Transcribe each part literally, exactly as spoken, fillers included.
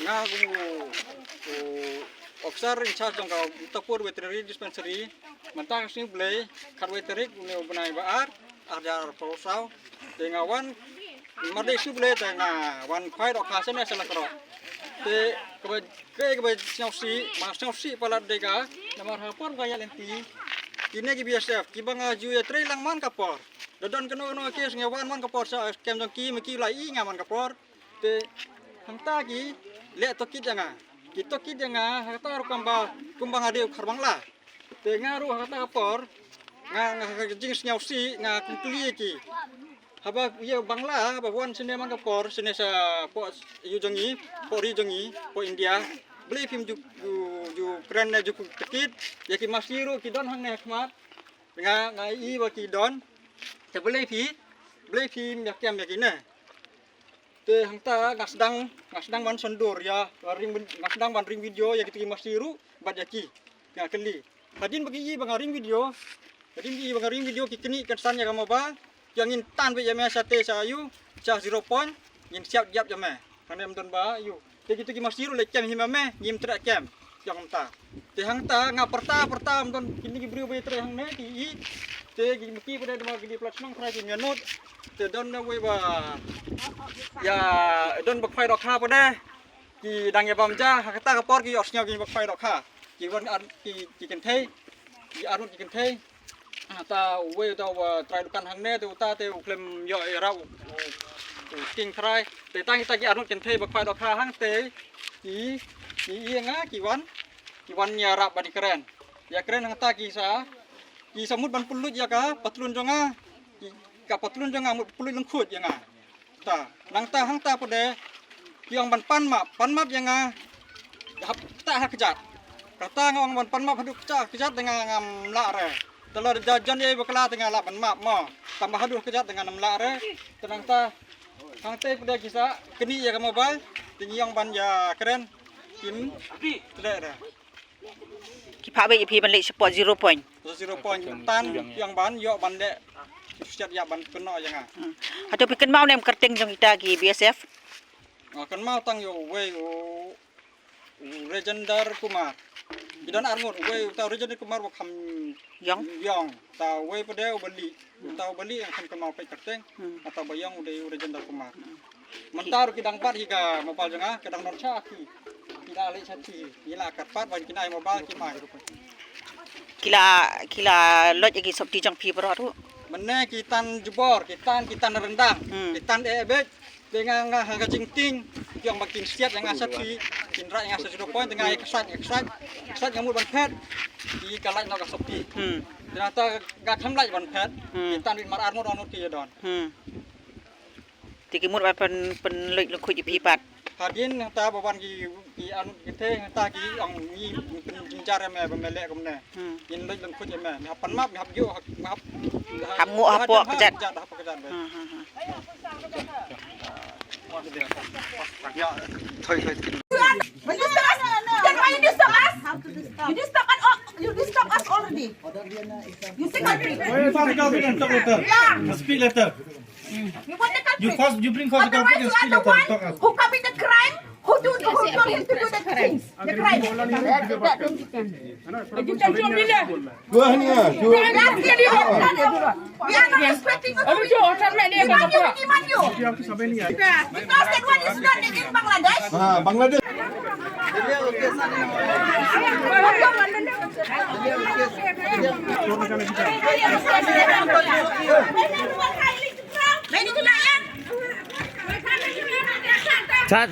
Nga kum u officer in charge jong ka Utapur Veterinary Dispensary. Mynta ka sngi Blei, khatwei tarik uni u bnai ba ar, ar hajar arphaw saw. Te nga wan, mar dei sngi Blei te nga wan khwai dohkha sene sa Lakroh. Te kaba, kaba sngewsih, ma sngewsih palat de ka, namar ha por ka ya lynti. Kine ki B S F, kiba nga ju ya trei lang man ka por. Da don kano kano ki sngew wan man ka por sa kem jong ki, ma ki lai i nga man ka por. Te hangta ki leh tohkit ya nga. Ki tohkit ya nga, hangta ruh kumba, kumba nga dei u khar Bangla. Te nga ruh hangta ka por, nga, nga ka jingsngewsih, nga kyntu ya ki. Haba ya Bangla, haba wan sene man ka por, sene sa poh yu jong i, poh ri jong i, poh India. Balei phim ju, ju, ju kren ne ju tohkit, ya ki masi ruh ki don hangne khmat. Nga, nga i wa ki don. Te balei phi, balei phim ya kem ya ki ne. Te hangta nga sdang, nga sdang ban sondur ya, ring, nga sdang ban ring video ya kitu ki masi ruh, bad ya ki. Nga kylli. Hadien ba ki i ba nga ring video, hadien ki i ba nga ring video ki kni kan san ya ka mobile, ki ong ngin tan beit ya me sa te sa yu, sa zero point, ngin siap yap ya me. Hangne ym don ba yu. Te kitu ki masi ruh le kem hi ma me, ngim treh kem. Ki ong mynta. Te hangta nga pyrta, pyrta, ym don kini ki briew ba treh hangne, ki i. Te ki maki pade dma ki di plat snong khrai ki mianut. Te don na wei ba. Ya, don ba khwai dohkha pade. Ki dang ya bam ja, ha kata ka por ki yor sngew ki ba khwai dohkha. Ki wan ar, ki, ki kynthei. Ki arngut ki kynthei. Hata uwei uta wa trai dukan hangne, te uta te u khlem yoh i rap u, u, u king khrai. Te tang kita ki arngut kynthei ba khwai dohkha hangte. Ki, ki i nga, ki wan, ki wan ya rap ban i kren. Ya kren hangta ki sa, ki sa mut ban pynlut ya ka patlun jong nga. Ki, ka patlun jong nga mut pynlut lyngkhut ya nga. Ta, nangta hangta pade, ki ong ban pan map, pan map ya nga, hap ta ha kjat. Kata nga ong ban pan map haduh kjat, kjat da nga ngam lah re. Te la da jan ye bakla te nga lah ban map mo. Tang ba haduh kjat da nga ngam lah re. Te nangta, hangte pade ki sa, kni ya ka mobile, te ngi ong ban ya kren, kim, tle re. Ki phah beit ya phi ban leh support zero point. Zero point, tan, yang ban, yoh ban leh. Siat ya ban kynnoh ya nga. Hmm. Hato phi kynmaw ne em kyrteng jong kita ki B S F? Ah, kynmaw tang yoh wei u, u Rajendra Kumar. Ki don arngut, wei u ta Rajendra Kumar wa kham yong. Yong. Ta wei pade u bali. Uta u bali yang kham kynmaw peit kyrteng. Hmm. Ata ba yong u dei u Rajendra Kumar. Hmm. Mynta ruh ki dang bat hi ka mobile jong nga, ki dang don cha ki. Ki la leh cha ki, ki la kyrpad ban ki nai mobile ki mai. Ki la, ki la lait ya ki sopti jong phi baroh ruh. Mynne ki tan jubor, ki tan, ki tan ryndang, hmm, ki tan e beit. Te nga, nga ha ka jingtieng, ki ong ba kin siat ya nga cha ki, kin rai ya nga sa zero point, te nga ya ksat, ya ksat, ksat nga mut ban phet, ki ka lait noh ka sopti. Hmm. Te nangta nga kham lait ban phet, hmm, ki tan beit mar arngut, arngut ki ya don. Hmm. Te ki mut ba pyn, pynlait lyngkhut ya phi pat. Hadien nangta ba wan ki, ki arngut kynthei nangta ki ong ngi pynjynjar ya me ba me leh kumne. Hmm. Ngin lait lyngkhut ya me. Me hap pan map, me hap yoh, hap, hap, hap nguh hapoh kjat. Kjat, hapoh kjat. Hmm, hmm, hmm. When you stop us, then why you disturb us? You disturb us, al- you disturb us already. You say country. Why you talk, talk, talk later? Yeah. Speak later. You want the country? You first, you bring first the topic and speak later. Otherwise, you are the one who commit the crime, who do, who told him to do the things, the crime. Go ahead, yeah, go ahead. We are not expecting you to be, demand you, demand you. Because that one is not in Bangladesh. Ah, Bangladesh. Ready to lie, yeah? Sat.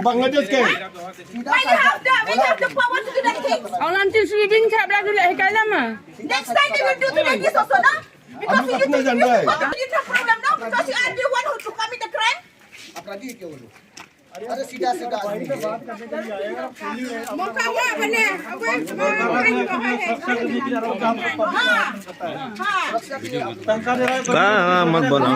Bangladesh ke? Why you have the, why you have the power to do that thing? Online sweeping chap la du le hikai lama. Next time they will do to like this also, no? Because you think you, you have problem, no? Because you are the one who to commit the crime. अरे सीधा सीधा आदमी है। हाँ, हाँ, मत बोलो।